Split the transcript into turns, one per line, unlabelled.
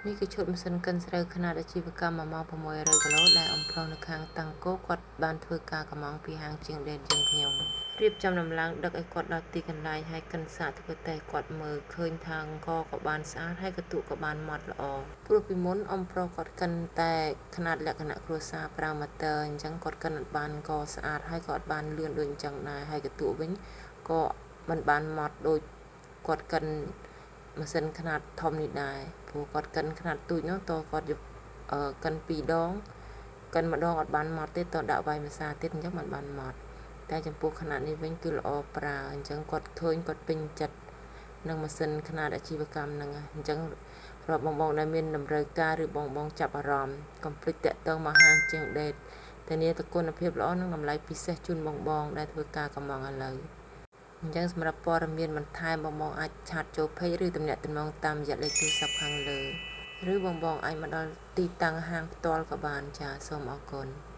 នេះគឺឈុតម៉ាស៊ីនកិនស្រូវខ្នាតអាជីវកម្ម1ម៉ោង600គីឡូដែលអំប្រុសនៅខាងតាំងកូគាត់បានធ្វើការកម្មង់ពីហាងជាងដេតយើងខ្ញុំរៀបចំដំឡើងដឹកឲ្យគាត់ដល់ទីកន្លែងហើយកិនសាកធ្វើតេស្តគាត់មើលឃើញថាអង្គក៏បានស្អាតហើយកន្ទក់ក៏បានម៉ត់ល្អព្រោះពីមុនអំប្រុសគាត់កិនតែខ្នាតលក្ខណៈគ្រួសារប្រើម៉ូទ័រអញ្ចឹងគាត់កិនអត់បានក៏ស្អាតហើយក៏អត់បានលឿនដូចអញ្ចឹងដែរហើយកន្ទក់វិញក៏មិនបានម៉ត់ដូចគាត់កិនម៉ាស៊ីនខ្នាតធំនេះដែរព្រោះគាត់កិនខ្នាតទូចនោះតគាត់យកកិន2ដងកិនម្ដងអត់បានម៉ត់ទេតដាក់វាយម្សាទៀតអញ្ចឹងមិនបានម៉ត់តែចំពោះຂະຫນាតនេះវិញគឺល្អប្រើអញ្ចឹងគាត់ឃើញគាត់ពេញចិត្តនឹងម៉ាស៊ីនខ្នាតអាជីវកម្មហ្នឹងអញ្ចឹងរាប់បងបងដែលមានតម្រូវការឬបងបងចាប់អារម្មណ៍កុំភ្លេចតាក់ទងមកហាងជាងដេតធានាតែគុណភាពល្អនិងតម្លៃពិសេសជូនបងបងដែលធ្វើការកម្មង់ឥឡូវអញ្ចឹងសម្រាប់ព័ត៌មានបន្ថែមបងបងអាចឆាតចូល page ឬទំនាក់ទំនងតាមរយៈលេខទូរស័ព្ទខាងលើឬបងបងអាចមកដល់ទីតាំងហាងផ្ទាល់ក៏បានចាសសូមអរគុណ។